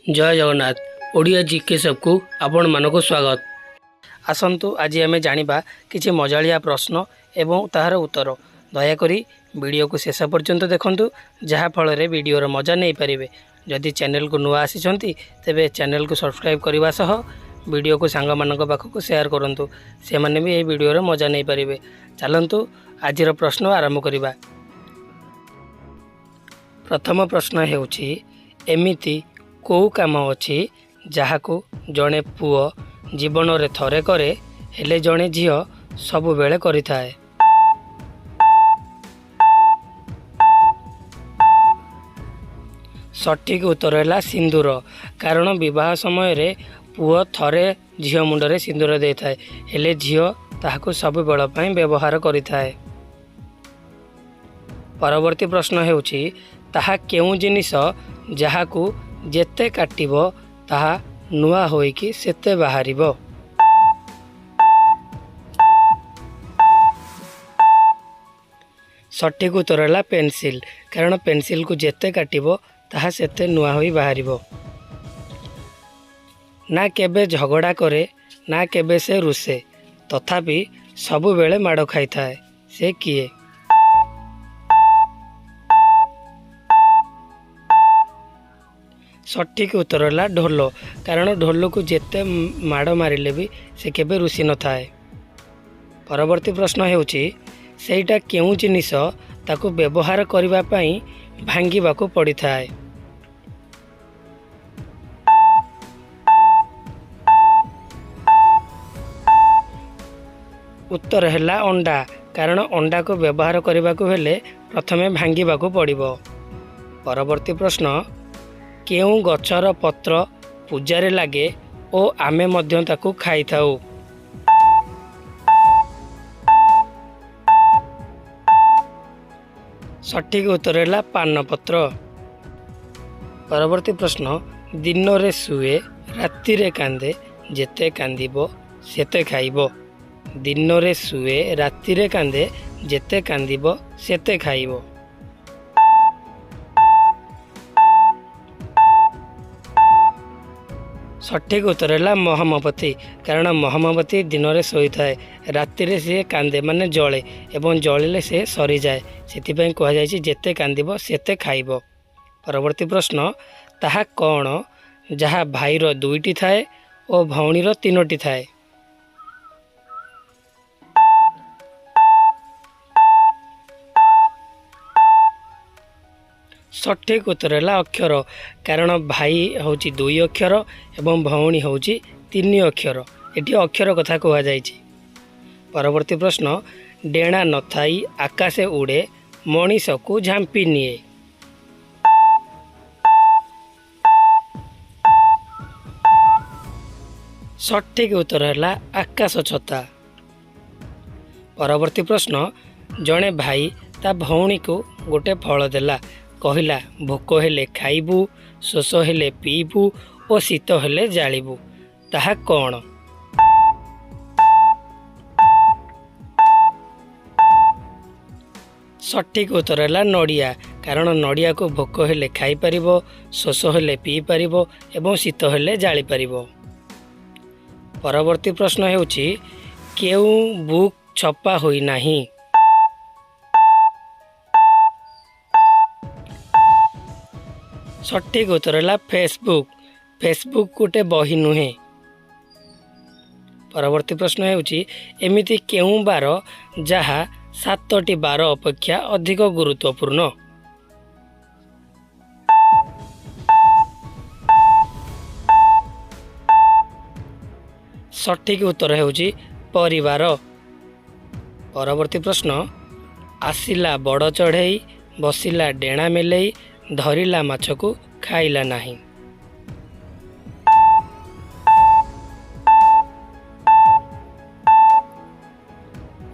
ଜୟ Jagannath. Odia GK ସବକୁ ଆପଣମାନଙ୍କୁ ସ୍ୱାଗତ। ଆସନ୍ତୁ, ଆଜି ଆମେ ଜାଣିବା କିଛି ମଜାଳିଆ ପ୍ରଶ୍ନ ଏବଂ ତାହାର ଉତ୍ତର। ଦୟାକରି ଭିଡ଼ିଓକୁ ଶେଷ ପର୍ଯ୍ୟନ୍ତ ଦେଖନ୍ତୁ, ଯାହାଫଳରେ ଭିଡ଼ିଓର ମଜା ନେଇପାରିବେ। ଯଦି ଚ୍ୟାନେଲକୁ ନୂଆ ଆସିଛନ୍ତି, ତେବେ ଚ୍ୟାନେଲକୁ ସବସ୍କ୍ରାଇବ୍ କରିବା ସହ ଭିଡ଼ିଓକୁ ସାଙ୍ଗମାନଙ୍କ ପାଖକୁ ସେୟାର କରନ୍ତୁ। ସେମାନେ ବି ଏହି ଭିଡ଼ିଓର ମଜା ନେଇପାରିବେ। ଚାଲନ୍ତୁ, ଆଜିର ପ୍ରଶ୍ନ ଆରମ୍ଭ କରିବା। ପ୍ରଥମ ପ୍ରଶ୍ନ ହେଉଛି, ଏମିତି କେଉଁ କାମ ଅଛି ଯାହାକୁ ଜଣେ ପୁଅ ଜୀବନରେ ଥରେ କରେ, ହେଲେ ଜଣେ ଝିଅ ସବୁବେଳେ କରିଥାଏ? ସଠିକ୍ ଉତ୍ତର ହେଲା ସିନ୍ଦୁର। କାରଣ ବିବାହ ସମୟରେ ପୁଅ ଥରେ ଝିଅ ମୁଣ୍ଡରେ ସିନ୍ଦୁର ଦେଇଥାଏ, ହେଲେ ଝିଅ ତାହାକୁ ସବୁବେଳ ପାଇଁ ବ୍ୟବହାର କରିଥାଏ। ପରବର୍ତ୍ତୀ ପ୍ରଶ୍ନ ହେଉଛି, ତାହା କେଉଁ ଜିନିଷ ଯାହାକୁ ଯେତେ କାଟିବ, ତାହା ନୂଆ ହୋଇକି ସେତେ ବାହାରିବ? ସଠିକ୍ ଉତ୍ତର ହେଲା ପେନସିଲ୍। କାରଣ ପେନସିଲ୍କୁ ଯେତେ କାଟିବ, ତାହା ସେତେ ନୂଆ ହୋଇ ବାହାରିବ। ନା କେବେ ଝଗଡ଼ା କରେ, ନା କେବେ ସେ ରୁଷେ, ତଥାପି ସବୁବେଳେ ମାଡ଼ ଖାଇଥାଏ, ସେ କିଏ? ସଠିକ୍ ଉତ୍ତର ହେଲା ଢୋଲ। କାରଣ ଢୋଲକୁ ଯେତେ ମାଡ଼ ମାରିଲେ ବି ସେ କେବେ ରୁଷି ନଥାଏ। ପରବର୍ତ୍ତୀ ପ୍ରଶ୍ନ ହେଉଛି, ସେଇଟା କେଉଁ ଜିନିଷ, ତାକୁ ବ୍ୟବହାର କରିବା ପାଇଁ ଭାଙ୍ଗିବାକୁ ପଡ଼ିଥାଏ? ଉତ୍ତର ହେଲା ଅଣ୍ଡା। କାରଣ ଅଣ୍ଡାକୁ ବ୍ୟବହାର କରିବାକୁ ହେଲେ ପ୍ରଥମେ ଭାଙ୍ଗିବାକୁ ପଡ଼ିବ। ପରବର୍ତ୍ତୀ ପ୍ରଶ୍ନ, କେଉଁ ଗଛର ପତ୍ର ପୂଜାରେ ଲାଗେ ଓ ଆମେ ମଧ୍ୟ ତାକୁ ଖାଇଥାଉ? ସଠିକ୍ ଉତ୍ତର ହେଲା ପାନପତ୍ର। ପରବର୍ତ୍ତୀ ପ୍ରଶ୍ନ, ଦିନରେ ଶୁଏ, ରାତିରେ କାନ୍ଦେ, ଯେତେ କାନ୍ଦିବ ସେତେ ଖାଇବ। ଦିନରେ ଶୁଏ, ରାତିରେ କାନ୍ଦେ, ଯେତେ କାନ୍ଦିବ ସେତେ ଖାଇବ। ସଠିକ୍ ଉତ୍ତର ହେଲା ମହମବତୀ। କାରଣ ମହମବତୀ ଦିନରେ ଶୋଇଥାଏ, ରାତିରେ ସିଏ କାନ୍ଦେ, ମାନେ ଜଳେ ଏବଂ ଜଳିଲେ ସେ ସରିଯାଏ। ସେଥିପାଇଁ କୁହାଯାଇଛି, ଯେତେ କାନ୍ଦିବ ସେତେ ଖାଇବ। ପରବର୍ତ୍ତୀ ପ୍ରଶ୍ନ, ତାହା କ'ଣ ଯାହା ଭାଇର ଦୁଇଟି ଥାଏ ଓ ଭଉଣୀର ତିନୋଟି ଥାଏ? ସଠିକ୍ ଉତ୍ତର ହେଲା ଅକ୍ଷର। କାରଣ ଭାଇ ହେଉଛି ଦୁଇ ଅକ୍ଷର ଏବଂ ଭଉଣୀ ହେଉଛି ତିନି ଅକ୍ଷର। ଏଠି ଅକ୍ଷର କଥା କୁହାଯାଇଛି। ପରବର୍ତ୍ତୀ ପ୍ରଶ୍ନ, ଡେଣା ନଥାଇ ଆକାଶେ ଉଡ଼େ, ମଣିଷକୁ ଝାମ୍ପି ନିଏ। ସଠିକ୍ ଉତ୍ତର ହେଲା ଆକାଶ ଛତା। ପରବର୍ତ୍ତୀ ପ୍ରଶ୍ନ, ଜଣେ ଭାଇ ତା ଭଉଣୀକୁ ଗୋଟେ ଫଳ ଦେଲା। କହିଲା, ଭୋକ ହେଲେ ଖାଇବୁ, ଶୋଷ ହେଲେ ପିଇବୁ ଓ ଶୀତ ହେଲେ ଜାଳିବୁ। ତାହା କ'ଣ? ସଠିକ୍ ଉତ୍ତର ହେଲା ନଡ଼ିଆ। କାରଣ ନଡ଼ିଆକୁ ଭୋକ ହେଲେ ଖାଇପାରିବ, ଶୋଷ ହେଲେ ପିଇପାରିବ ଏବଂ ଶୀତ ହେଲେ ଜାଳିପାରିବ। ପରବର୍ତ୍ତୀ ପ୍ରଶ୍ନ ହେଉଛି, କେଉଁ ବୁକ୍ ଛପା ହୋଇନାହିଁ? ସଠିକ୍ ଉତ୍ତର ହେଲା ଫେସବୁକ୍। ଫେସବୁକ୍ ଗୋଟେ ବହି ନୁହେଁ। ପରବର୍ତ୍ତୀ ପ୍ରଶ୍ନ ହେଉଛି, ଏମିତି କେଉଁ ବାର ଯାହା ସାତଟି ବାର ଅପେକ୍ଷା ଅଧିକ ଗୁରୁତ୍ୱପୂର୍ଣ୍ଣ? ସଠିକ୍ ଉତ୍ତର ହେଉଛି ପରିବାର। ପରବର୍ତ୍ତୀ ପ୍ରଶ୍ନ, ଆସିଲା ବଡ଼ ଚଢ଼େଇ, ବସିଲା ଡେଣା ମେଲେଇ, ଧରିଲା ମାଛକୁ ଖାଇଲା ନାହିଁ।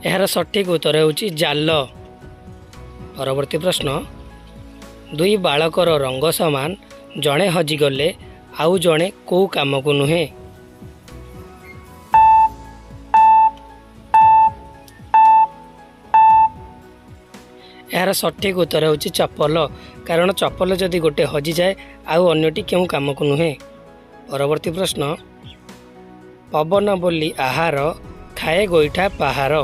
ଏହାର ସଠିକ୍ ଉତ୍ତର ହେଉଛି ଜାଲ। ପରବର୍ତ୍ତୀ ପ୍ରଶ୍ନ, ଦୁଇ ବାଳକର ରଙ୍ଗ ସମାନ, ଜଣେ ହଜିଗଲେ ଆଉ ଜଣେ କେଉଁ କାମକୁ ନୁହେଁ? ଏହାର ସଠିକ୍ ଉତ୍ତର ହେଉଛି ଚପଲ, କାରଣ ଚପଲ ଯଦି ଗୋଟେ ହଜିଯାଏ, ଆଉ ଅନ୍ୟଟି କେଉଁ କାମକୁ ନୁହେଁ। ପରବର୍ତ୍ତୀ ପ୍ରଶ୍ନ, ପବନ ବୋଲି ଆହାର, ଖାଏ ଗୋଇଠା ପାହାର।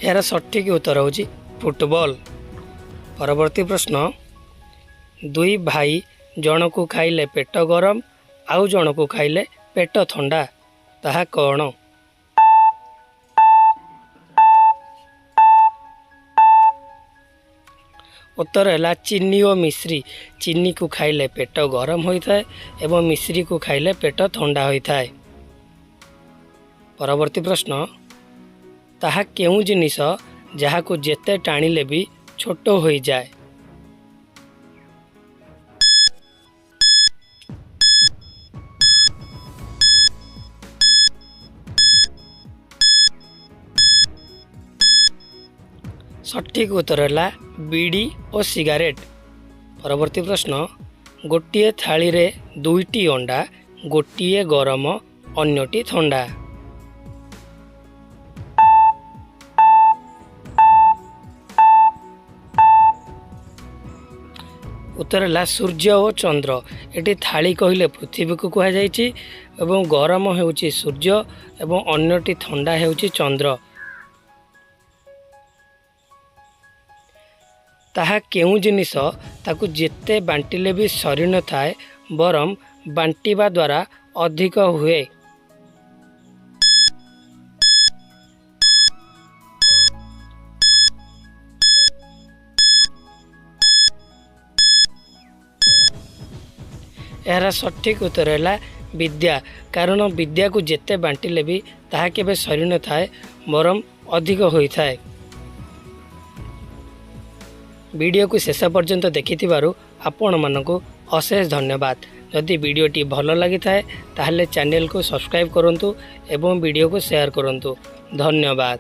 ଏହାର ସଠିକ୍ ଉତ୍ତର ହେଉଛି ଫୁଟବଲ। ପରବର୍ତ୍ତୀ ପ୍ରଶ୍ନ, ଦୁଇ ଭାଇ, ଜଣକୁ ଖାଇଲେ ପେଟ ଗରମ, ଆଉ ଜଣକୁ ଖାଇଲେ ପେଟ ଥଣ୍ଡା, ତାହା କ'ଣ? ଉତ୍ତର ହେଲା ଚିନି ଓ ମିଶ୍ରି। ଚିନିକୁ ଖାଇଲେ ପେଟ ଗରମ ହୋଇଥାଏ ଏବଂ ମିଶ୍ରିକୁ ଖାଇଲେ ପେଟ ଥଣ୍ଡା ହୋଇଥାଏ। ପରବର୍ତ୍ତୀ ପ୍ରଶ୍ନ, ତାହା କେଉଁ ଜିନିଷ ଯାହାକୁ ଯେତେ ଟାଣିଲେ ବି ଛୋଟ ହୋଇଯାଏ? ସଠିକ୍ ଉତ୍ତର ହେଲା ବିଡ଼ି ଓ ସିଗାରେଟ୍। ପରବର୍ତ୍ତୀ ପ୍ରଶ୍ନ, ଗୋଟିଏ ଥାଳିରେ ଦୁଇଟି ଅଣ୍ଡା, ଗୋଟିଏ ଗରମ, ଅନ୍ୟଟି ଥଣ୍ଡା। ଉତ୍ତର ହେଲା ସୂର୍ଯ୍ୟ ଓ ଚନ୍ଦ୍ର। ଏଠି ଥାଳି କହିଲେ ପୃଥିବୀକୁ କୁହାଯାଇଛି ଏବଂ ଗରମ ହେଉଛି ସୂର୍ଯ୍ୟ ଏବଂ ଅନ୍ୟଟି ଥଣ୍ଡା ହେଉଛି ଚନ୍ଦ୍ର। ତାହା କେଉଁ ଜିନିଷ, ତାକୁ ଯେତେ ବାଣ୍ଟିଲେ ବି ସରିନଥାଏ, ବରଂ ବାଣ୍ଟିବା ଦ୍ୱାରା ଅଧିକ ହୁଏ? ଏହାର ସଠିକ୍ ଉତ୍ତର ହେଲା ବିଦ୍ୟା, କାରଣ ବିଦ୍ୟାକୁ ଯେତେ ବାଣ୍ଟିଲେ ବି ତାହା କେବେ ସରିନଥାଏ, ବରଂ ଅଧିକ ହୋଇଥାଏ। ଭିଡ଼ିଓକୁ ଶେଷ ପର୍ଯ୍ୟନ୍ତ ଦେଖିଥିବାରୁ ଆପଣମାନଙ୍କୁ ଅଶେଷ ଧନ୍ୟବାଦ। ଯଦି ଭିଡ଼ିଓଟି ଭଲ ଲାଗିଥାଏ, ତାହେଲେ ଚ୍ୟାନେଲକୁ ସବସ୍କ୍ରାଇବ୍ କରନ୍ତୁ ଏବଂ ଭିଡ଼ିଓକୁ ସେୟାର କରନ୍ତୁ। ଧନ୍ୟବାଦ।